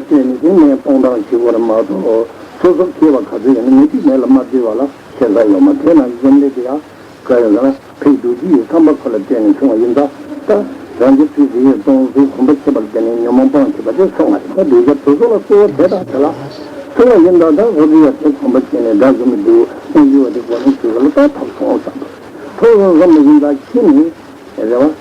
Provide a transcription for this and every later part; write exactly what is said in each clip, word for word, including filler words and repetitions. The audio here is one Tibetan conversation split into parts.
བྱས་ནས་དེ་ནས་གཏོང་སྟངས་བྱེད་དགོས་རེད་མ་གཏོགས། སོ་སོ་མཁས་པ་ག་ཚོད་ཡིན་ན་མི་གཅིག་མེད་ལ་མ་བརྩི་བ་ལ་ཁྱད་མཚར་ཡོད་མ་རེད། དེ་ན་འཛམ་གླིང་དེ་ཡང་ག་རེ་ཟེར་ན་ཕའི་རྡོ་རྗེ་ཡི་ཐང་པ་ཁོ་ལ་བརྟེན་ནས་བྱུང་བ་ཡིན་ཙང་། ད་རང་རྒྱལ་ཚུལ་དེ་ཡིས་སྟོང་གཟུགས་གོམས་པ་བྱེད་པར་བརྟེན་ནས་ཉོན་མོངས་སྤང་བྱེད་པ་དེ་སོང་བ་རེད། ད་གདུལ་བྱ་དེ་ཚོ་ལ་གཙོ་བོ་དེ་དང་དེ་ལ་ཐུག་པ་ཡིན་ཙང་། ད་ཁོ་ཚོས་ཡང་དེ་གོམས་པ་བྱས་ནས་དགྲ་བཅོམ་པའི་དུས་མངོན་གྱུར་བ་དེ་གོ་ནས་བྱེད་པ་ལ་ད་ཐོབ་སོང་བསམ་པ། ཐོབ་སོང་བསམ་པ་ཡིན་ཙང་ཁྱེད་ནི། རེད་བ།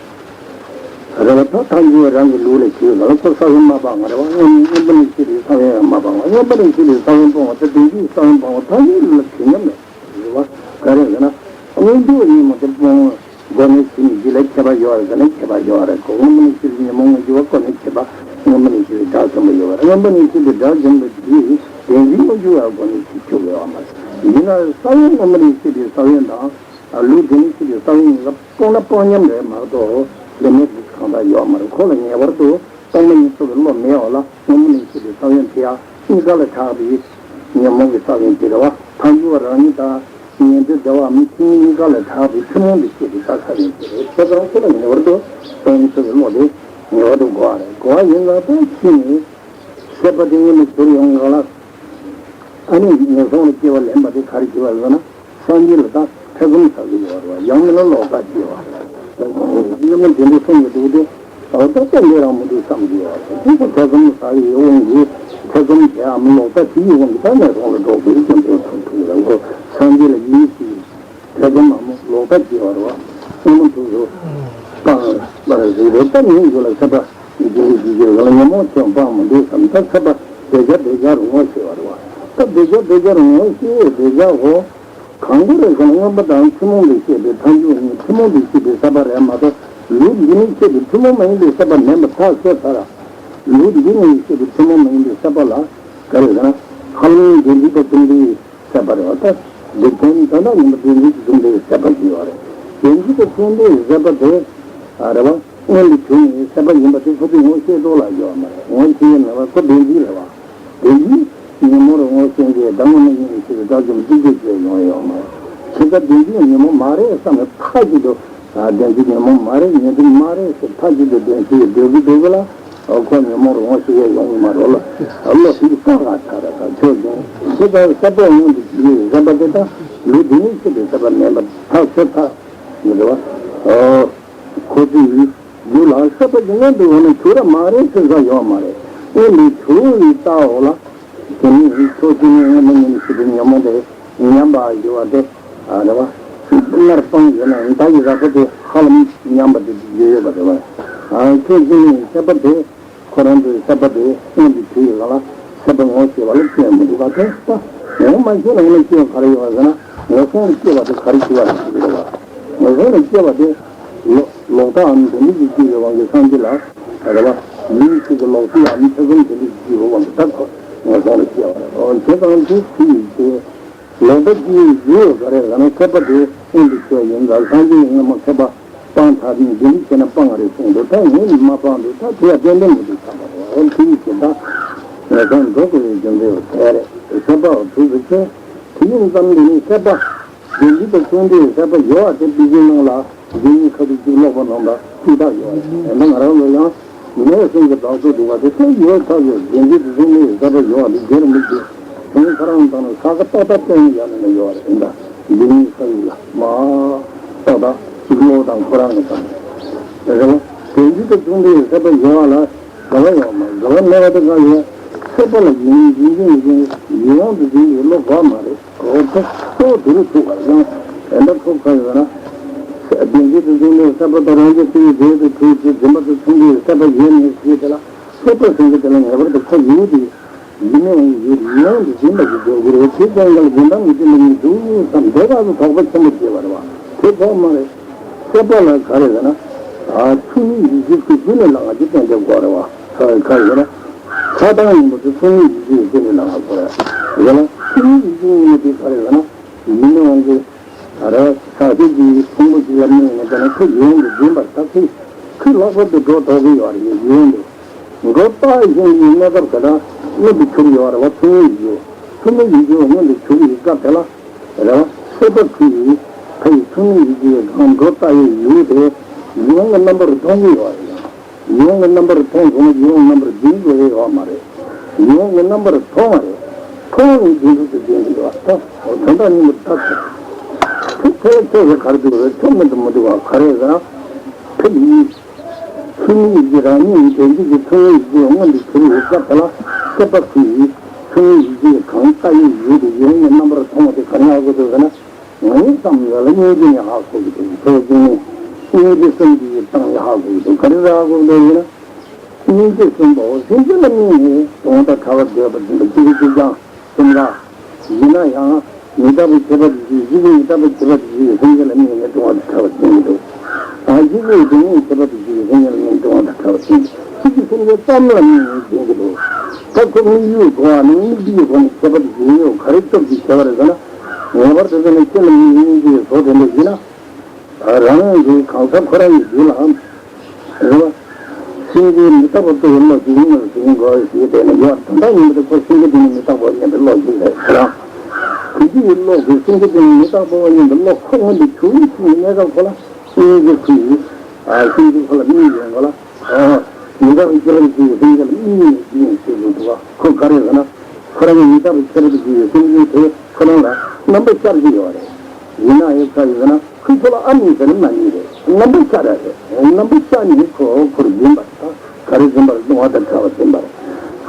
རེད་བ། ད་ཐལ་འགྱུར་བ་རང་གི་ལུགས་ལ་བྱེད་པ་ལ་ཁོ་ས་བོན་མ་སྤངས་པ་རེད་བ། སྔོན་སྔོན་པོ་ནས་སྐྱེས་པའི་ས་བོན་ཡང་མ་སྤངས་པ། སྔོན་པོ་ནས་སྐྱེས་པའི་ས་བོན་སྤོང་བ་དེ་དོན་གྱིས་ས་བོན་སྤོང་བ་ཐལ་འགྱུར་ལ་དུས་མཉམ་མེད་རེད་བ། ག་རེ་ཟེར་ན། སྔོན་འཇུག་ཉོན་མོངས་དེ་སྤོང་གོ་ནས་བྱེད་ནས་རྒྱུ་ལ་ཁྱད་པར་ཡོད་རེད་ཟེར་ན་ཁྱད་པར་ཡོད་རེད་གོ། སྔོན་པོ་ནས་སྐྱེས་པའི་ཉོན་མོངས་སྔོན་འཇུག་པ་གོ་ནས་བྱེད་པ། སྔོན་པོ་ནས་སྐྱེས་པའི་དགྲ་བཅོམ་པ་ཡོད་རེད། སྔོན་པོ་ནས་སྐྱེས་པའི་དགྲ་བཅོམ་པ་དེ་དོན་གྱིས་སྔོན་འཇུག་པ་གོ་ནས་བྱེད་ཆོག་གི་ཡོད་མ་རེད། ཡིན་ན་ས་བོན་སྔོན་པོ་ནས་སྐྱེས་པའི་ས་བོན་དང་། ལུགས་དེ་ནས་སྐྱེས་པའི་ས་བོན་གཉིས་ཀ་སྤོང་ན་སྤོང་མཉམ་རེད་མ་གཏོགས་ལས་མེད་དུ་གང་དག་ཡོད་མ་རེད། ཁོ་ལ་ངེས་པར་དུ་སྟོང་པ་ཉིད་རྟོགས་པའི་བློ་མེད་པ་ལ་སྔོན་པོ་ནས་སྐྱེས་པའི་ས་བོན་དེ་ཡང་གཉིས་ཀ་ལ་གྲགས་པའི་ཉོན་མོངས་ཀྱི་ས་བོན་དེ་རེད་བ། ཐལ་འགྱུར་བ་རང་ཉིད་དང་ཉན་ཐོས་བདེ་བའམ་ཆོས་ཉིད་གཉིས་ཀ་ལ་གྲགས་པའི་ཐུན་མོང་དུ་སྐྱེས་པའི་ས་ས་བོན་དེ་རེད། བྱས་ཙང་ཁོ་ལ་ངེས་པར་དུ་སྟོང་ཉིད་རྟོགས་པའི་བློ་དེ་ངེས་པར་དུ་དགོས་པ་རེད། དགོས་པ་ཡིན་ཙང་ད་ཁྱེད་ནི་སྲེད་པ་དེ་སྔོན་ནས་གྱུར་ཡོང་ག་ལ། ཨ་ནི་ངན་སོང་ལ་སྐྱེ་བ་ལེན་པ་དེ་ག་རེ་བྱེད་པ་ལབ་ན། སངས་རྒྱས་ལ་ད་ཐེ་ཚོམ་ཟ་གི་ཡོད་རེད་བ། ཡང་མིན་ན་ལོག་ལྟ་སྐྱེ་བ་རེད། སྔོན་མ་དེ་འདྲ་གསུང་གི་འདུག་སྟེ། ཨོ་ད་ལྟ་འདི་རང་མི་འདུག་བསམ་གི་ཡོད་རེད། དེ་ཚོ་ཐེ་ཚོམ་ཟ་གི་ཡོད་དབང་གིས། ཐེ་ཚོམ་བྱེད་ཡའམ་ལོག་ལྟ་བྱེད་ཡོད་དབང་གིས་ད་ངན་སོང་ལ་འགྲོ་དགོས་ཀྱི་འདུག་ཐུག་ཐུག་རེད་གོ། སངས་རྒྱས་ལ་ཡིད་ཆེས་ཐེ་ཚོམ་མ་མོ་ལོག་ལྟ་སྐྱེ་བ་རེད་བ། སྔོན་མ་དུས་སུ་སྤང་བ་རེད་ཟེར་རེད། ད་ངའི་རྒྱུད་ལ་སྲེད་པ་འཇིག་གི་འཇིག་གི་ལ་ཉོན་མོངས་ཆེན་པོ་སྤང་མི་འདུག་བསམ། ད་སྲེད་པ་འདོད་ཆགས་འདོད་ཆགས་རུ་ངོ་ཤེས་པ་རེད་བ། ད་འདོད་ཆགས་འདོད་ཆགས་རུ་ངོ་ཤེས་འདོད་ཆགས་འོ། གང་ག་རེ་ཟེར་ན་མངོན་པ་དང་ཐུན་མོང་དུ་སྐྱེས་པའི་ཐལ་འགྱུར་གཉིས་ཐུན་མོང་དུ་སྐྱེས་པའི་སྲེད་པ་རེད་མ་གཏོགས། ལུགས་འདི་ནས་སྐྱེས་པའི་ཐུན་མོང་མ་ཡིན་པའི་སྲེད་པ་མིན་པ་ཐག་ཆོད་ཚར། ལུགས་འདི་ནས་སྐྱེས་པའི་ཐུན་མོང་མ་ཡིན་པའི་སྲེད་པ་ལ་ག་རེ་ཟེར་ན། ཧ་ལམ་བདེན་འཛིན་དང་མཚུངས་པའི་སྲེད་པ་རེད་བ། ད་འདི་དོན་དོན་དག་ཡིན་པ་བདེན་འཛིན་དང་མཚུངས་པའི་སྲེད་པ་ཞིག་ཡོད་རེད། བདེན་འཛིན་དང་མཚུངས་པའི་སྲེད་པ་དེ་རེད་བ། སྔོན་དུ་བྱུང་ནས་སྲེད་པ་ཡིན་པ་དེ་ཁོ་ཚོས་ངོ་ཤེས་རོགས་ལ་ཡོད་མ་རེད། ངོ་ཤེས་ཡོད་མེད་པ་ཁོ་བདེན་འཛིན་རེད་བ། དེ་ནི་ཉོན་མོངས་རུ་ངོ་ཤེས་མཁན་ཟླ་ངོ་ན་ཉིད་ནས་ཤེས་པའི་དགྲ་བཅོམ་ཏིག་ཙེ་ཅིག་ཡོང་ཡོད་མ་རེད། ཁྱེད་ཚོ་བདེན་འཛིན་ཉོན་མོངས་མ་རེད་བསམ་ནས་མཐའ་གཅིག་ཏུ། ཨ་བདེན་འཛིན་ཉོན་མོངས་མ་རེད་ཉན་ཐོས་མ་རེད་ཟེར་མཐའ་གཅིག་ཏུ་བདེན་འཛིན་སྡོད་གི་སྡོད་གི་ལ། ཨོ་ཁོ་ཉོན་མོངས་རུ་ངོ་ཤེས་ཡས་ཡོང་གི་མ་རེད་ལ། བློ་ཞིག་བཀག་ལ་ཆགས་ར་ད་ཆོས་ཀྱང་ཁྱེད་ཚོ་སྲེད་པ་སྔོན་དུ་བྱུང་བའི་སྲེད་པ་དེ་དང་ལུས་འདི་ནས་སྐྱེས་པའི་སྲེད་པ་མིན་པ་ཐག་ཆོད་ཐག་ཡིན་རེད་བ། ཨོ། ཁོ་ཚོའི་རྒྱུད་ལ་སྲེད་པ་ཀྱི་སྔོན་དུ་འོ་ན་གྱུར་ར་མ་རེད་ཟེར་ས་ཡོད་མ་རེད། སྔོན་དུ་གྱུར་བའི་རྟགས་འོག་ལ། དེ་ནི་ཕྱོགས་གཅིག་ནས་སྔོན་མ་ཉིད་ནས་སྐྱེས་པའི་ཉོན་མོངས་དེ་ཉམས་པ་ཡོད་པ་དེ་རེད་བ། སྔར་སྤངས་ཡོད་ན་ད་ཡི་རགས་པ་དེ་ཧ་ལམ་ཉམས་པ་དེ་ཡོད་ཡོད་པ་རེད་བ། ཕྱོགས་གཅིག་ནས་སྲེད་པ་དེ་ཁོ་རང་ཚོའི་སྲེད་པ་དེ་སྔོན་དུ་གྱུར་ཡོད་པ་ལ་སྲེད་པ་ངོ་ཤེས་པ་ལ་སྐྱོན་མི་འདུག་ག་དེ་ལྟ་ངོ་མ་ཤེས་ན་ངོ་ནས་སྐྱོན་ག་རེ་ཡོད་པ་ཟེར་ན་ངན་སོང་ལ་སྐྱེ་བ་དེ་ག་རེ་ཞིག་པ་རེད་ཟེར་གི་རེད་བ། ངན་སོང་ལ་སྐྱེ་བ་དེ། ལོ་ལོག་ལྟའམ་དོན་འདི་ཀྱི་སྐྱེ་བའི་དབང་གིས་སངས་རྒྱས་ལ་རེ་བ་མིའི་ཚིག་གི་ལོག་ཤེས་ཡང་མི་ཐེ་ཚོམ་དོན་འདི་ཀྱི་སྐྱེ་བའི་དབང་གིས་ད་ཁོ་ངན་སོང་ལ་སྐྱེ་བ་རེད། འོ་བྱས་ཙང་དེ་དེ་ཡིན་ཏེ། ལོག་ལྟ་སྐྱེ་བའི་རྒྱུ་ག་རེ་ལབ་ན་སྲེད་པ་དེ་སྔོན་དུ་ཆོད་ཡིན་ཙང་སངས་རྒྱས་ཀྱིས་སྔོན་མ་སྲེད་པ་སྤང་ཚར་ནས་འདི་འདྲ་བྱས་ན་སྤང་བ་རེད་གསུངས་འདུག་ད་ངས་ནི་མ་སྤངས་འདུག་ད་དེ་ཡང་ཏན་ཏན་མི་འདུག་བསམ་པ་རེད། འོ་དེ་ཡིན་ཏེ་ད་ངན་སོང་འགྲོ་དགོས་པའི་རྒྱུ་མཚན་དེ་རེད། སྲེད་པ་འོ་དུས་སུ་ཆོད་དེ་ཡིན་ཙང་འདི་ནི་སྲེད་པ། བདེན་འཛིན་དང་མཚུངས་པའི་སྲེད་པ་ཡོད་པ་དེ་པི་ཅིན་ནང་ལ་འདི་ཉིད་ཁ་ཐུག་གཅིག་ཀློག་པ་ནང་ལ་གཅིག་དག་ཡོད་རེད། ད་ང་རང་ལ་ཡང་མེད་གསུང་གི་བདག་ཏུ་འདུག་པ་དེ་ལྟར་ཡོད་ཐག་ཆོད། བདེན་འཛིན་དང་མཚུངས་པའི་སྲེད་པ་ཡོད་པ་དེ་སྒེར་མི་བྱེད། དོན་ཁ་རང་དང་ནི་ས་ཁ་ཏག་ཏག་སྟོན་ཡ་ནི་ཡོད་རེད། ད་འདི་ཉིད་ཁ་ཐུག་ལ་མ་ཏག་ཏག་གཅིག་ཀློག་དང་ཁོ་རང་གི་དང་རེད་བ། བདེན་འཛིན་དང་མཚུངས་པའི་སྲེད་པ་ཡོད་པ་ལ། འགལ་བ་ཡོད་མ་འགལ་བ་མེད་པ་དེ་གང་ཡིན། སྲེད་པ་ལ་ཡིན་ཡིན་ཡིན་ཡིན་ཡིན་ཡིན་དབང་དུ་འཛིན་པའི་བློ་དགོས་མ་རེད། འོ་དེ་གཙོ་བོ་དེ་རུ་ཐུག་པ་ཡང་དེ་འདྲ་ཐུག་ག་ཡོད་ན། བདེན་འཛིན་དང་མཚུངས་པའི་སྲེད་པ་དང་རང་རྒྱལ་སྲིད་པའི་རྗེས་སུ་དུས་ཀྱི་འཛིན་པ་དང་མཚུངས་པའི་སྲེད་པ་ཡོད་མེད་ཞེས་དེ་ལ་སྲེད་པ་ཟེར་མཁན་དེ་ལ་ངེས་པར་དུ་ཁོ་ཡོད་དེ། ཡིན་ནའང་ཡོད་དེ་ཡིན་དབང་དུ་འཛིན་པ་ཞིག་འཇོག་དགོས་རེད། དེ་ཙམ་ལ་འཛིན་སྟངས་མི་མཐུན་པ་གཉིས་འདུག་བསམ་དེ་ག་ཚོད་དོགས་པ་ཆེན་པོ་སྐྱེས་པ་རེད་བ། དེ་ཐོག་མ་རེད། སྲེད་པ་ལ་ག་རེ་ཟེར་ན། ཨ་ཐུགས་ཉིད་ཡིད་ཀྱི་སྐུ་རྒྱུད་ནས་ལ་ང་ཅི་བསྟན་ཏེ་དགོས་རེད་བ། ས་ག་རེ་ཟེར་ན། ཆགས་སྡང་ཡིན་པ་དེ་ཐུགས་ཉིད་ཡིད་ཀྱི་སྐུ་རྒྱུད་ནས་ལ་ང་དགོས་རེད། ཟེར་ན་ཐུགས་ཉིད་ཡིད་ཀྱི་སྐུ་རྒྱུད་དེ་ག་རེ་ཟེར་ན། ཡིན་ནའང་གི། རེད་བ། ཟག་བཅས་ཀྱི་ཕུང་པོ་ཞིག་ལ་དམིགས་ནས་བལྟས་ན་ཁོ་ཡིད་དབང་དུ་འཛིན་པར་ཐག་ཆོད། ཁོས་ལྷག་པར་དུ་སྒྲོ་འདོགས་ཀྱི་ཡོད་རེད། ཡིད་དབང་དུ། སྒྲོ་བཏགས་ཡོང་གི་གནས་སྐབས་ག་ད་མངོན་དུ་གྱུར་ཡོད་རེད་བ། ཐུགས་ཉིད་ཡིད་ཀྱི་མངོན་དུ་གྱུར་གྱི་སྐབས་དེ་ལ། རེད་བ། སྲེད་པ་ཁོ་ཡིས་ཕ་ཡི་ཐུགས་ཉིད་ཡིད་ཀྱི་སྒང་སྒྲོ་བཏགས་ཡོད་ཡུལ་དེ་ཡིད་དབང་གི་རྣམ་པར་མཐོང་གི་ཡོད་རེད། ཡིད་དབང་གི་རྣམ་པར་མཐོང་སོང་ན་ཡིད་དབང་རྣམ་པར་འཛིན་དགོས་ཡོད་མ་རེད། ཡིད་འོང་གི་རྣམ་པར་མཐོང་བ་རེད། མཐོང་ནས་རྗེས་འཇུག་ཏུ་ལྡན་གྱི་འདུག་བ། ད་དོན་དག་སྙིང་པོ་ད་ཐུག་ཐུག་ཐལ་ཆོག་གི་ག་རེ་འདུག་རེད། ཐུག་མི་འདུག་མི་འདུག་བ་ག་རེ་ཟེར་ན། ཕ་ཡིས། ཚུལ་མིན་ཡིད་ཀྱི་རང་ཉིད་ཡིན་དོན་གཅིག་གི་ཚུལ་མིན་ཡིད་ཀྱི་མངོན་དུ་གྱུར་བའི་སྐབས་དེ་ལ་སྐྱེས་པ་ཁོ་ཡིས་ཚུལ་མིན་ཡིད་ཀྱི་གང་ལྟ་ཡི་ཡུལ་དུ་ཡིད་འོང་གི་རྣམ་པར་མཐོང་བ་དེ་ག་རེ་ཧ་གོ་འདུག་ཟེར་ན། ང་ཡི་བསམ་ཡོད་ལ་སྙིང་རྗེ་ནི་ཧ་གོ་གི་འདུག་ཚོགས་ཀྱི་ནི་སྙིང་རྗེ་གསུམ་གྱི་སྟེང་ནས་ཧ་གོ་གི་འདུག་ག་རེ་ཧ་གོ་གི་འདུག་ཟེར་ན། སྙིང་རྗེ་གསུམ་པོ་སེམས་ཅན་ལ་དམིགས་ནས་དོན་དང་བྲལ་བར་འདོད་པ་འཛིན་པ་གཅིག་གིས་གཅིག་ཀྱང་སེམས་ར། ཡིན་ན་ཡང་མི་རྟག་པའི་ཁྱད་པར་དུ་གྱུར་ཡི་གེ་མི་རྟག་པའི་ཁྱད་པར་དུ་གྱུར་ཡི་སེམས་ཅན་ལ་དམིགས་ནས་དོན་དང་བྲལ་བར་འཛིན་གྱི་འདུག་ཨ་ཡི་གེ་དེ་ཉིད་ཁྱད་པར་དུ་གྱུར་ཡི་སེམས་ཅན་ལ་དམིགས་ནས་དོན་དང་བྲལ་བར་འཛིན་གྱི་འདུག་གཅིག་གི་སེམས་ཅན་ཙམ་ལ་དམིགས་ནས་འཛིན་གྱི་འདུག་ད་ཁོ་དམིགས་ཡུལ་གོ་བ་ནི་དམིགས་པའི་སྒོ་ནས་ཁྱད་པར་དུ་གྱུར་ཡོད་ག་རེ་སྟོབས་ཀྱིས་ཁྱད་པར་ཟེར་ན། ངེས་པར་དུ་ཟེར་ན་ཁྱེད་ལ་དམིགས་ནས་དམིགས་པའི་བཟོ་དེ་འདྲ་ཡིན་ན། རང་གི་གང་ཟག་ཁོ་རང་གི་རྒྱུད་ལ། རེད་བ། སེམས་ཅན་མི་རྟག་པ་ལྟ་བུའི་བློ་ཞིག་ཡིན་ནོ་ཞིག་ཡིན་དགོས་ཞེས་དེ་ནི་ཡོད། དོན་དག་ཡིན་པ་དེ་ཁོ་སེམས་ཅན་དེ་ནི་མི་རྟག་པའོ་སྙམ་པའི་བློ་ཞིག་རེད་ཟེར་ན། དེ་དུས་ཀྱི་བློ་གིས་སེམས་ཅན་དེ་ནི་མི་རྟག་པའོ་སྙམ་པའི་བློ་ཁོ་མངོན་དུ་གྱུར་ཡོད་ཀྱི་གནས་སྐབས་ཁོ་ལ་སྙིང་རྗེ་ཁོ་ཡིས། ཨ་སེམས་ཅན་ཁོ་ལ་དམིགས་ཡོད་ཁོ་ལ། ཨ་མི་རྟག་པའི་ཁྱད་པར་གྱི་སེམས་ཅན་ལ་དམིགས་ནས་དེ་ནི་ཞེས་བརྗོད་འདུག་བ། ཁོ་ག་རེ་ཟེར་ན། ཁོ་རང་གི་མི་རྟག་པའི་ཁྱད་པར་གྱི་སེམས་ཅན་དེ་ཁོ་རང་ལ་རྣམ་པ་ཤར་གྱི་ཡོད་རེད། ཡིན་ན་ཡང་ཆ་ཡིན་ཟེར་ན། ཁོས་ཁོ་ལ་ཨ་མིན་ཟེར་ན་མ་ཡིན་རེད། རྣམ་པ་ཤར་ར་རེད། རྣམ་པ་ཤར་ནས་ཁོ་ཁོར་འཛིན་པ་རེད། ད་ག་རེ་འཛིན་པ་རེད། ལྟུང་བ་དང་བྲལ་བ་འཛིན་པ་རེད།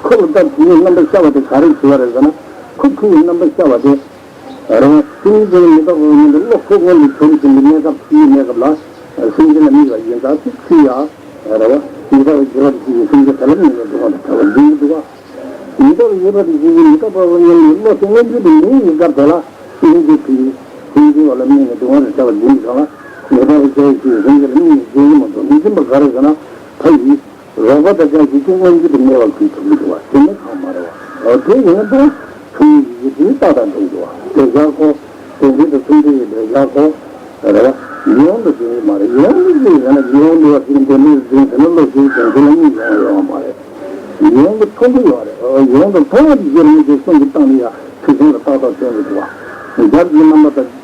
ཁོ་ལ་ད་དེའི་རྣམ་པ་ཤར་བ་དེ་ག་རེ་ཞུ་བ་རེད་ཟེར་ན། ཁོ་ཁོའི་རྣམ་པ་ཤར་བ་དེ་རེད་བ། སེམས་ཅན་མི་རྟག་པའོ་སྙམ་པའི་བློ་ཁོ་མངོན་དུ་གྱུར་བཞིན་པའི་གནས་སྐབས་དེའི་གནས་སྐབས་ལ་སེམས་ཅན་ལ་དམིགས་པ་ཡིན་ཙང་ཁོས་ཡང་རེད་བ། མི་རྟག་པའི་ཁྱད་པར་གྱི་སེམས་ཅན་དེ་ལ་དམིགས་ནས་ལྟུང་བ་དང་བྲལ་བ་འཛིན་གྱི་འདུག་བ། མི་རྟག་པའི་ཁྱད་པར་དུ་གྱུར་པའི་མི་རྟག་པའོ་སྙམ་པའི་བློ་དེ་མངོན་གྱུར་དུ་མེད་པའི་སྐབས་དེ་ལ་སྙིང་རྗེ་ཁོ་ཡིས་སེམས་ཅན་པ་ལ་དམིགས་ནས་ལྟུང་བ་དང་བྲལ་བ་འཛིན་གྱི་ཙང་ལ། མི་རྟག་པའི་ཁྱད་པར་གྱི་སེམས་ཅན་ལ་དམིགས་ནས་འཛིན་གྱི་མ་གཏོགས་མི་འཛིན་པ་ག་རེ་ཟེར་ན། ཕ་ཡིས་རོགས་པ་དང་ཅང་ཞིག་ཀྱང་མངོན་གྱུར་དུ་མེད་པར་ཁོས་གྲུབ་ཀྱི་འདུག་བ། དེ་ནི་གང་མ་རེད་བ། འོ་དེ་ཡིན་ན་ད་ཆུང་ངུ་ཡི་གེ་དེའི་རྟགས་དང་འགྲིག་འདུག་བ། དེ་བཞག་གོ། དོན་འདི་དང་མཚུངས་ལྡན་ཡི་དེ་བཞག་གོ། རེད་བ། ཡིད་འོང་དུ་འཛིན་གྱི་མ་རེད། ཡིད་འོང་དུ་འཛིན་ཡིན་ན་ཡིད་འོང་དུ་བ་ཞིག་འདོད་ནུས་འཛིན་ཟེར་ན་བློ་ཞིག་འཛིན་ཟེར་ན་གཉིས་ཡོང་ཡོང་བ་མ་རེད། ཡིད་འོང་དུ་མཐོང་གི་ཡོད་རེད། ཡིད་འོང་དུ་མཐོང་བ་དེ་ཡིད་རང་གི་སེམས་ཀྱི་སྟེང་ནས་ཡང་ཐེག་ཆེན་ལ་རྟག་པར་སྟོན་གྱི་འདུག་བ། རྒྱབ་ཀྱི་རྣམ་པ་དང་།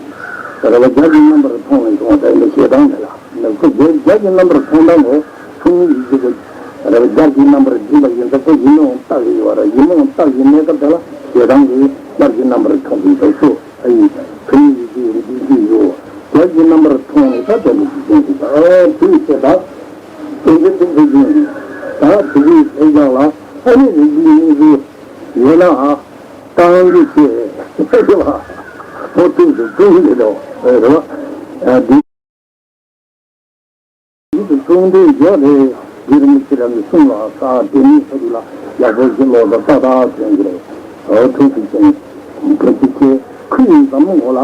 རེད་བ། རྒྱབ་ཀྱི་རྣམ་པར་མཐོང་ནས་བྱུང་བ་དེ་ནི་ཞེ་སྡང་མེད་ལ། ཁོ་རྒྱབ་རྒྱབ་ཀྱི་རྣམ་པར་མཐོང་སྟངས་ངོ་། ཆུང་ངུ་ཡི་གེ་དེ། རེད་བ། རྒྱབ་ཀྱི་རྣམ་པར་འཛིན་པ་ཡིན་ཙང་ཁོ་ཡིད་མི་འོང་བཏགས་ཀྱི་ཡོད་རེད། ཡིད་མི་འོང་བཏགས་ཀྱི་གནས་སྐབས་དེ་ལ་ཞེ་སྡང་གིས་རྒྱབ་ཀྱི་རྣམ་པར་མཐོང་གི་འདུག་སོ། ཨ་ཡིན། ཆུང་ངུ་ཡི་གེ་འདི་འདི་ཡོད། རྒྱབ་ཀྱི་རྣམ་པར་མཐོང་ནས་ད་དེ་འདྲ་ཞིག་བྱུང་གི་འདུག་ཨ་དེ་ཚེ་ད། དེ་འདྲ་དེ་འདྲ་ཡིན། ད་དེ་གའི་ཚེ་སྦྱང་ལ་ཨ་ནི་རིག་པའི་གནས་ཚུལ་ཡོད་ན་ཨ། བཏང་རྒྱུ་བྱས། ཨོ་ཐུགས་སུ་ཆུང་ངུ་རེད་དོ། རེད་བ། ཨ་འདི། ཡིད་དུ་གསུང་དོན་ཡོད་རེད། རྗེ་རིན་པོ་ཆེ་རང་གི་གསུང་ལ་ས་དེ་ནི་ས་དུ་ལ་ཡག་པོ་ཞིག་ལོག་ཏུ་ཏག་ཏག་ཐོན་གྱི་རེད། ཨོ་ཐུགས་སུ་ཆུང་ངུ་ཁྱེད་ཀྱི་ཁྱེད་ཁུ་ཡིན་ཙམ་ངོ་ལ།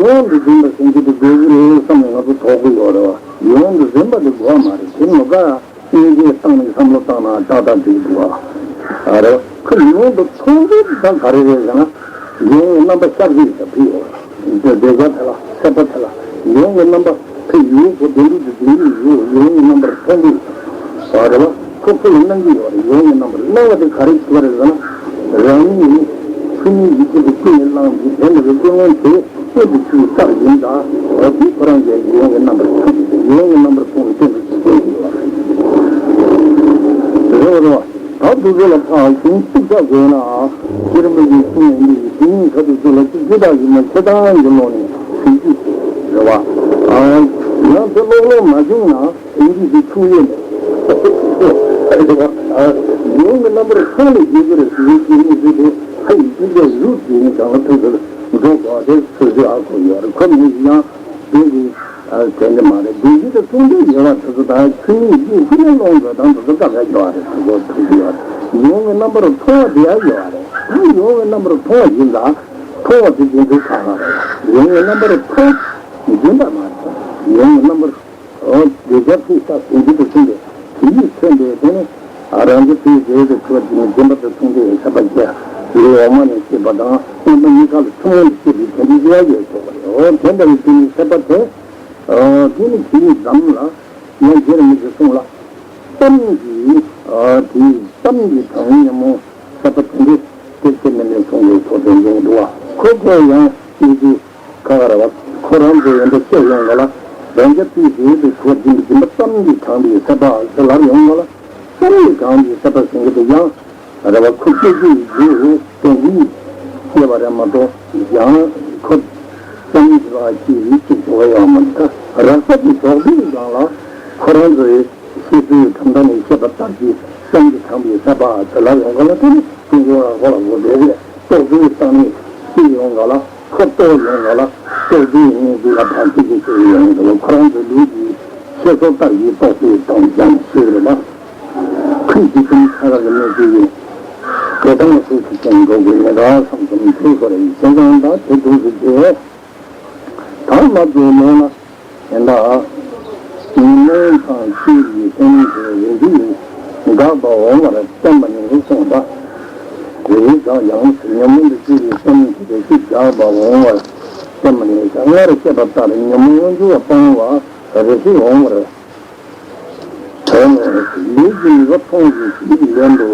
ཡོང་དུ་འཛིན་པ་ཟིན་གྱི་དུ་དགོས་ཀྱི་རེད་བསམ་ནས་ང་ཚོ་དོགས་ཀྱི་ཡོད་རེད་བ། ཡོང་དུ་འཛིན་པ་དེ་དགོས་མ་རེད། དེ་ངོ་དགའ། སྙིང་རྗེ་བཏང་ནས་བསམ་བློ་བཏང་ན་ཏག་ཏག་འགྲིག་འདུག་ཨ། རེད། ཁོ་ཡིད་འོང་དུ་མཐོང་དུས་ད་ག་རེ་རེད་ཟེར་ན། ཡིད་འོང་གི་རྣམ་པ་ཤར་གྱི་ཡོད་པའི་ཡོད། འདོད་ཆགས་དེ་ལ་སྲེད་པ་དེ་ལ་ཡིད་འོང་གི་རྣམ་པ་ཁོ་ཡུལ་གོ་བདེ་སྡུག་ཏུ་འཛིན་གྱི་ཡོད། ཡིད་འོང་གི་རྣམ་པར་མཐོང་གི་ཡོད་རེད་བ། ཁོ་ཁོ་ལ་སྣང་གི་ཡོད་རེད། ཡིད་འོང་གི་རྣམ་པར་སྣང་བ་དེ་ག་རེ་བྱེད་པ་རེད་ཟེར་ན། རང་ཉིད་ནི་ཆུ་མིག་ཡིད་ཀྱི་ཀུན་ནས་བསླངས་ཀྱི་དེ་འདྲ་བའི་ཀུན་སློང་དེ། སྔོན་དུ་ཆུ་ཡི་རྟགས་ཡིན་ལ། འོ་དེ་ཁོ་རང་གིས་ཡིད་འོང་གི་རྣམ་པར་ཐོབ། ཡིད་འོང་གི་རྣམ་པར་མཐོང་བའི་སྟེང་དུ་ཞིག་སྟོན་གྱི་ཡོད་པ་རེད། རེད་བ། རེད་བ། ད་དུ་ཚོད་ལ་ཕར་ཞིང་གཏུག་ཆ་དགོས་ན། རྗེ་རིན་པོ་ཆེས་གསུངས་ཡོད་འདི་ཡི་དེ་ཉིད་ཁ་ཐུག་ཚོད་ལ་གཅིག་ཅི་ལྟར་ཡིན་ན་ཆེ་ཐང་གི་ཀློང་ནས་ཞིག་རྒྱུ་རེད་བ། ཡང་དེ་ཀློག་ཀློག་མ་བྱུང་ན་ཡིན་གྱི་ཞིག་ཆུང་ཡོད་མེད། རེད་བ། ཡིད་འོང་གི་རྣམ་པར་མཐོང་ནས་བརྗོད་ཀྱི་རེད་ཞེས་ཀྱི་གནས་ཚུལ་དེ་ཕ་ཡི་ཅི་བྱ་ཡུལ་དེ་ནི་གང་ལ་ཐུག་ཚོད་འགྲོ་དགོས་པ་དེ་ཚོད་ཚོད་ཨ་གོ་ཡོད་རེད། ཁོ་མི་ཡིན་ཡང་དེ་གི། ཨ་དེ་འདྲ་མ་རེད། བདེན་བཞི་དང་མཚུངས་ལྡན་ཡོད་པ་དེ་ཚོ་དང་ཆུ་མིག་ཡིད་ཀྱི་ཀུན་ནས་བསླངས་དགོས་དང་དེ་ཚོ་སྐབས་ལ་ཡོད་རེད། དེ་ཚོ་ཐུག་གི་ཡོད་རེད། ཡིད་འོང་གི་རྣམ་པར་མཐོང་བ་དེ་ཡང་ཡོད་རེད། ད་ཡིད་འོང་གི་རྣམ་པར་མཐོང་བ་ཡིན་ཙང་མཐོང་བ་དེ་རྗེས་འགྲོ་ཚང་མ་རེད། ཡིད་འོང་གི་རྣམ་པར་མཐོང་འཛིན་པ་མ་རེད། ཡིད་འོང་གི་རྣམ་པར། འོ་འདོད་ཆགས་ཕུགས་བསམ་ཟིན་རྒྱུ་དང་མཚུངས་པའི་དེ་ཉིད་མཚོན་པའི་དེ་ནི་རང་རྒྱུ་དེའི་རྗེས་སུ་འཁོར་གྱི་འཛིན་པ་དང་མཚུངས་པའི་སྲེད་པ་བརྒྱད་ལུས་འོག་མ་ནས་སྐྱེས་པ་དང་སྔོན་པོ་གཉིས་ཀ་ལ་ཐུན་མོང་དུ་སྐྱེས་པའི་དེ་འདྲའི་དབྱེ་བ་ཡོད་ཆོག་པ་རེད། འོ་དེ་འདྲ་བའི་དེ་ནི་སྲེད་པ་དེ། ཨ་དེ་ནི་དེ་ཉིད་འཛམ་ལ་ཡང་རྗེ་རིན་པོ་ཆེའི་གསུང་ལ་གཏམ་གྱི་ཨ་དེའི་གཏམ་གྱི་གྲངས་ཉམས་མོ་སྲེད་པ་དེ་འདྲའི་དེ་ཚེ་མི་ནས་གསུང་གི་ཐོག་ཏུ་འབྱུང་འདུག་བ། ཁོ་ཁོ་ཡང་སྐྱེ་རྒྱུ་ཁ་ཁ་ར་བ་ཁོ་རང་ཚོ་ཡོན་ཏན་སྐྱེ་ཡོང་ག་ལ་རང་རྒྱལ་དུས་རེད་དུ་ཁོ་འཛིན་འཛིན་པ་ཙམ་གྱི་གྲངས་དེ་སྲེད་པ་ཟེར་ལབ་ཡོང་ག་ལ་ཙམ་གྱི་གྲངས་ཀྱི་སྲེད་པ་ཟིན་གྱི་འདུག་ཡང་། རེད་བ། ཁོ་སྐད་ཅིག་རྒྱུ་དོན་གྱིས་སྐྱེས་པ་རེད་མ་གཏོགས་ཡང་ཁོ་བསམ་བློ་ཞིག་ལ་སྐྱེས་རིགས་ཅིག་བྱུང་བ་ཡོད་མ་རེད། ད་རགས་པ་དེ་ཞོགས་པའི་སྒང་ལ་ཁོ་རང་ཚོའི་ཤེས་ཚུལ་གྲུབ་མཐའ་ནས་བཤད་པ་ལྟར་གྱི་བསམ་གྱིས་དྲངས་པའི་ས་པ་དེ་ལ་ཡོང་ག་ལ་དེ་ནི་ཀུན་འབྱུང་རང་ཁོ་ལ་ངོ་འདྲེས་རེད། རྟོག་བཟོའི་བཏང་ནས་སྐྱེས་ཡོང་ག་ལ་ཁོ་རྟོགས་ཡོང་ག་ལ་རྟོག་བཟོའི་གནས་ཚུལ་ལ་བར་ཆད་ཅིག་བྱེད་ཡོང་གི་འདུག་ཁོ་རང་ཚོའི་ལུས་ཀྱི་ཤེས་སོགས་ལྟར་གྱི་རྟོག་བཟོའི་སྟངས་ཀྱང་ཤེས་རེད་པ། ཁོས་འཇིག་རྟེན་ས་ར་གི་གནས་ཚུལ་ཡིན། དེ་དང་སུ་ཞིག་ཀྱང་འགྲོ་དགོས་ཡིན་ར་བསམ་བསམ་ཚུལ་ཁོ་ར་ཡི་སེམས་ཙམ་དང་དེ་དུས་སུ་བྱས། ད་མ་རྫོགས་ལོང་ན་ཡིན་ད། ཉོན་མོངས་དང་བཅས་པའི་སེམས་དེ་རེ་ཞིག་འགག་པ་འོང་བར་བསྟན་པ་ནི་གསུངས་པ། རེ་ཞིག་འགག་ཡང་ཉོན་མོངས་དང་བཅས་པའི་སེམས་དེ་རེ་ཞིག་འགག་པ་འོང་བར་བསྟན་པ་ནི་སྔར་བཤད་པ་ལྟར་ཉོན་མོངས་མངོན་གྱུར་བ་སྤང་བ་རེ་ཞིག་འོང་བར། ལས་ཀྱི་ནུས་པ་མཐོང་བའི་ལན་དུ་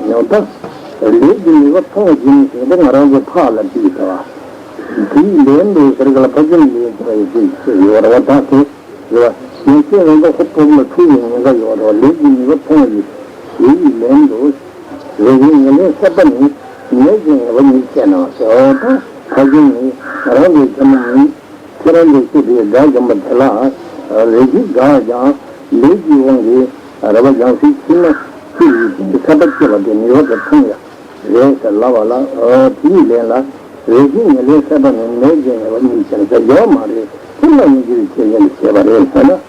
ཉོན་ད། ལས་ཀྱི་ནུས་པ་མཐོང་བ་ཡིན་ཞེས་པ་ང་རང་ཚོ་ཕར་ལ་བྲིས་ད། དེའི་ལན་དུ་ཟེར་ག་ལ་ཕ་རྒྱུད་ལས་ཀྱི་ཡོད་ཅེས་ཡོད་ར་བ་ད་དེ་རེད་བ། ཡང་ཁྱེད་རང་ཚོ་ཁོ་སྤོ་བོ་ལ་ཐུག་པའི་ཉེན་ཁ་ཡོད་ར་བ། ལས་ཀྱི་ནུས་པ་མཐོང་བའི་ཞེས་པའི་ལན་དུ་རེ་ཞིག་ངེས་ལེན་སད་པ་ནི་ནད་ཀྱི་ངེས་པ་ཉིད་བྱས་ན་ཟེར་བ་ད་ཕ་རྒྱུད་ནི་ང་རང་ཚོའི་ཆ་མ་ཡིན། ཁྱེད་རང་ཚོས་བཤད་པའི་དགྲ་བཅོམ་པ་དེ་ལ་རེ་ཞིག་འགག་ཀྱང་ལས་ཀྱི་དབང་གིས་རེ་བ་ཡང་སྲིད་ཕྱིར་མ་ཕྱིར་ཡིད་བཞིན་གྱི་ཚད་པ་སྐྱེ་བ་དེ་ནུས་པ་དེ་མཐོང་ཡ་རེད་ཟེར་ལབ་པ་ལ། དེའི་ལན་ལ་རེ་ཞིག་ངེས་ལེན་སད་པ་ནི་ནད་ཀྱི་ངེས་པ་ཉིད་ཅན་ཟེར་ཡོད་མ་རེད། ཕྱིར་མ་ཡིན་གྱི་ཆོས་ཅན་དུ་བྱས་པ་རེད་ཟེར་ན།